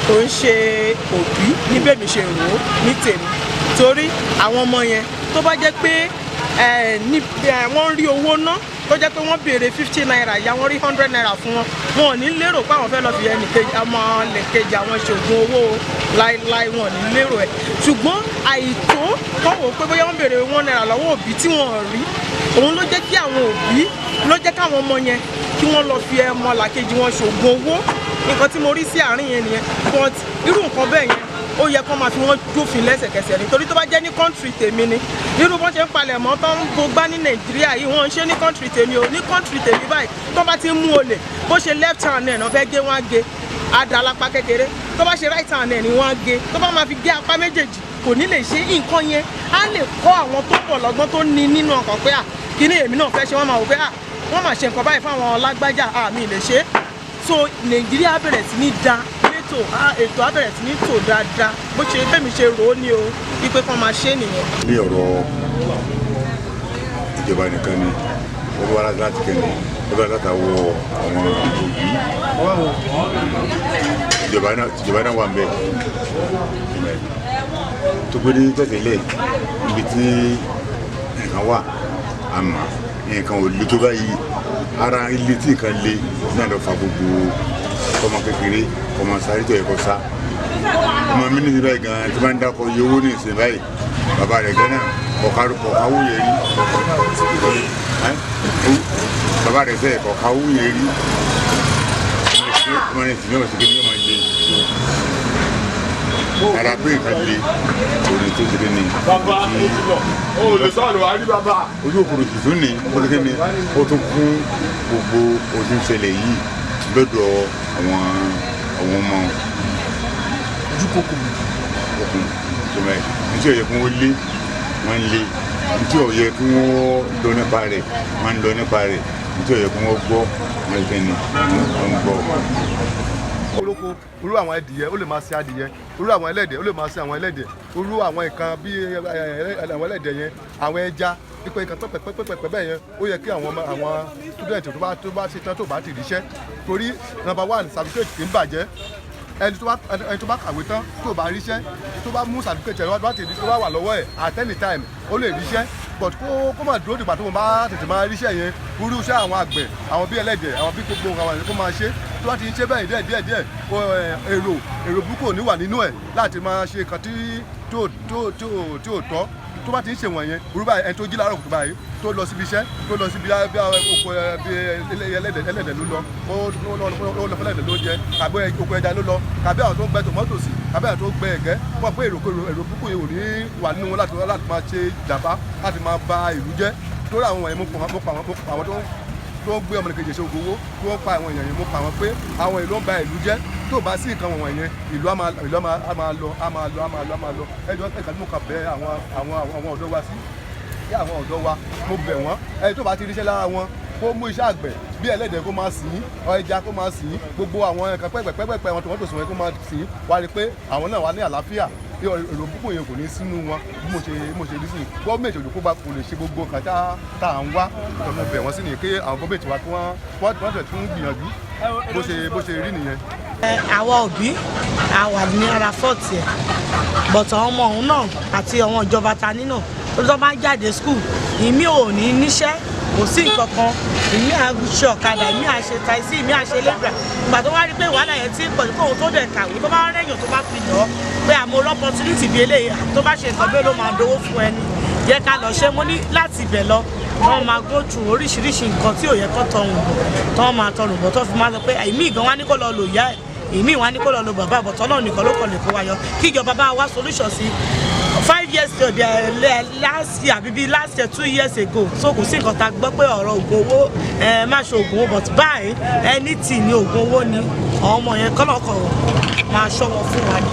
Kò ń ṣe òbí níbẹ̀ mi ṣe rò ó ní tèmi, torí àwọn ọmọ yẹn, tó bá jẹ́ pé ẹ ní ẹ wọ́n ń rí owó ná, tó jẹ́ pé wọ́n béèrè ₦50, ìyá wọn rí ₦100 fún wọn, wọn ò ní lérò pé àwọn fẹ́ lọ fi ẹnì kejì, ọmọ lè kejì àwọn ṣògùn owó láéláé. Wọn ò ní lérò ẹ̀. Ṣùgbọ́n àìtó kọ́ wò ó pé bóyá wọ́n béèrè ₦1 lọ́wọ́ òbí tí wọ́n ò rí, òun ló jẹ́ kí àwọn òbí, ló jẹ́ káwọn ọmọ yẹn kí wọ́n lọ fi ọmọ làkejì wọn ṣògùn owó. Nǹkan tí mo rí sí àárín yẹn nìyẹn. But irú nǹkan bẹ́ẹ̀ yẹn, ó yẹ kó máa fi wọ́n jófin lẹ́sẹ̀kẹsẹ̀, nítorí tó bá jẹ́ ní country tèmi ni, irú bọ́n ṣe ń palẹ̀ mọ́ tó ń gbógbá ní Nàìjíríà yìí, wọ́n ń ṣe ní country tèmi o. Ní country tèmi báyìí, tó bá ti ń mú olè, bó ṣe left hand ẹ̀ náà fẹ́ gé, wọ́n á gé adalápá kékeré. Tó bá ṣe right hand ẹ̀ ni wọ́n á gé. Tó bá máa fi gé apá méjèèjì, kò ní lè ṣe nǹkan yẹn. Á lè kọ́ àwọn tó pọ̀ lọ́gbọ́n tó ní nínú ọkàn pé à kíní èmi náà fẹ́ ṣe. Wọ́n máa wò pé à wọ́n máa ṣe nǹkan báyìí fáwọn lágbájá, àmì lè ṣe é. So Nàìjíríà bẹ̀rẹ̀ sí ní da létò, ètò á bẹ̀rẹ̀ sí ní tò dáadáa. Bó ṣe bẹ́ẹ̀ mi ṣe rò ó ní o, wípé kán máa ṣe é nìyẹn. Ní ọ̀rọ̀ ìjọba nìkan ni wọ́n bá láti kẹ́ni, wọ́n bá láti àwọ̀ àwọn òbí. Ìjọba náà, ìjọba náà wà ń bẹ̀ tó gbé ní tẹ̀tẹ̀lẹ̀ ibi tí nǹkan wà, àmọ́ nǹkan ò le tó báyìí. Ara ilé tí nǹkan le náà lọ fa gbogbo ọmọ kékeré, ọmọ sáré tó yẹ kó sá. Ọmọ mi ní ti báyìí gan tí wọ́n ń dákọ̀ iye owó ní ìsìn báyìí, bàbá rẹ̀ gan náà kọ̀ọ̀káwó yẹn rí, bàbá rẹ̀ sẹ́ kọ̀ọ̀káwó yẹn rí. Ọmọ rẹ̀ sì ní ọ̀sẹ̀ kékeré máa le ara pé nǹkan le òní tó ṣe ní. Bàbá ó lè sọ̀rọ̀ wá rí bàbá. Ojú òkúrò sì tún ní ó ṣe ní, ó tún kún gbogbo ojú ìṣẹ̀lẹ̀ yìí lọ́dọ̀ àwọn ọmọ. Ojú kòkòrò. Okun ìjọba ẹ̀ ní tí ó yẹ kí wọ́n lé, wọ́n lé. Ní tí ó yẹ kí wọ́n lọ nípa rẹ̀, wọ́n ń lọ nípa rẹ̀. Ní tí ó yẹ kí wọ́n gbọ́, wọ́n ṣe ní wọ́n ń gbọ́. Olóko, irú àwọn adìyẹ, ó lè máa sin adìyẹ. Irú àwọn ẹlẹ́dẹ̀, ó lè máa sin àwọn ẹlẹ́dẹ̀. Irú àwọn nǹkan bí àwọn ẹlẹ́dẹ̀ yẹn, àwọn ẹja, pípẹ́ nǹkan pẹ́pẹ́pẹ́pẹ́ bẹ́ẹ̀ yẹn, ó yẹ kí àwọn ọmọ, àwọn student tó bá ṣe tán, tó bá ti ríṣẹ́, torí number one, certificate kì í bàjẹ́. Ẹni tó bá kàwé tán, tó bá ríṣẹ́, tó bá mú certificate ẹ̀ bá ti tó bá wà lọ́wọ́ ẹ̀, at any time ó lè ríṣẹ́. But kó má dúró dìgbà tó bá tètè máa ríṣẹ́ yẹn. Irú iṣẹ́ àwọn àgbẹ̀, àwọn bí ẹlẹ́dẹ̀, àwọn bí gbogbo àwọn èèyàn, kó máa ṣe. Tó bá ti ń ṣe bẹ́ẹ̀ díẹ̀ díẹ̀ díẹ̀, èrò burúkú ò ní wà nínú ẹ̀ láti máa ṣe nǹkan tí tó tí ò tọ́. Tó bá ti ń ṣe wọ̀nyẹn, irú báyìí, ẹni tó jí láàárọ̀ kùtù báyìí, tó lọ síbi iṣẹ́, tó lọ síbi bí oko bí ẹlẹ́dẹ̀ ló lọ, ó lọ fẹ́lẹ́dẹ̀ ló jẹ, tàbí oko ẹja ló lọ, tàbí àwọn tó ń gbẹ tòmátò sí, tàbí àwọn tó ń gbẹ ẹ̀gẹ́, wọ́n pé èrò burúkú yìí ò ní wà nínú wọn láti máa ṣe ìjàmbá, láti máa ba ìlú jẹ́. Torí àwọn wọ̀nyẹn, mo pa àwọn tó ń gbé ọmọnìkejì ṣe ògùn owó, tó ń pa àwọn èèyàn yẹn, mo pa àwọn pé àwọn èèyàn ló ń ba ìlú jẹ́. Tó bá sí nǹkan wọ̀nyẹn, ìlú á máa lọ, á máa lọ, á máa lọ, á máa lọ. Ẹjọ́ ẹ̀ka tí mo kà bẹ̀ àwọn ọ̀dọ́ wa sí kí àwọn ọ̀dọ́ wa, mo bẹ̀ wọ́n, ẹni tó bá ti ríṣẹ́ lára wọn, kó mú iṣẹ́ àgbẹ̀ bí ẹlẹ́dẹ̀ kó máa sìn, ẹja kó máa sìn, gbogbo àwọn nǹkan pẹ́pẹ́pẹ́pẹ́, àwọn tòmátò sìn wọn kó máa sìn. Wá rí i pé àwọn náà wà ní àlàáfíà, bí èrò púpọ̀ yẹn kò ní sínú wọn. Bí mo ṣe rí sí i, gọ́ọ̀mẹ̀ntì òjò kó bá kò lè ṣe gbogbo nǹkan tá à ń wá. Mo bẹ̀ wọ́n sí nìyẹn, kí àwọn gọ́ọ̀mẹ̀ntì wa kí wọ́n tẹ̀ tún gbìyànjú. Bó ṣe rí nìyẹn. Àwa òbí a wà ní ara fault ẹ̀, but àwọn ọmọ òun náà àti àwọn ìjọba ta nínà tó bá ń jáde school, ìmí ò ní níṣẹ́, kò sí nǹkan kan. Ìmí à ṣe ọ̀kadà, ìmí à ṣe taxi, ìmí à ṣe labourer. Ìgbà tó wá rí pé wàhálà yẹn ti ń pọ̀jù, kóun tó dẹ̀ kàwé, tó bá rẹ̀yàn, tó bá fi lọ pé àmọ́ opportunity bí eléyìí, tó bá ṣe nǹkan bẹ́ẹ̀ ló máa dowó fún ẹni, jẹ́ ká lọ ṣe. Mo ní láti ibẹ̀ lọ, wọ́n máa go through oríṣiríṣi nǹkan tí ò yẹ kó tọrùn bọ̀, tó máa tọrùn bọ̀, tó fi máa sọ pé ìmí gan wá ní kó lọ lò yá ẹ̀, ìmí wá ní kó lọ lo bàbá àbọ̀tọ́ náà nìkan ló kàn lè kó wa yọ. Kí ìjọba bá wá solution sí. 5 years to the last year, àbí bíi last year, 2 years ago, so kò sí nǹkan tá a gbọ́ pé ọ̀rọ̀ oògùn owó, ẹ má ṣe oògùn owó. But báyìí, anything ní oògùn owó ni. Àwọn ọmọ yẹn kọ́nà kọ̀ máa ṣọ́ wọn fún wa ni.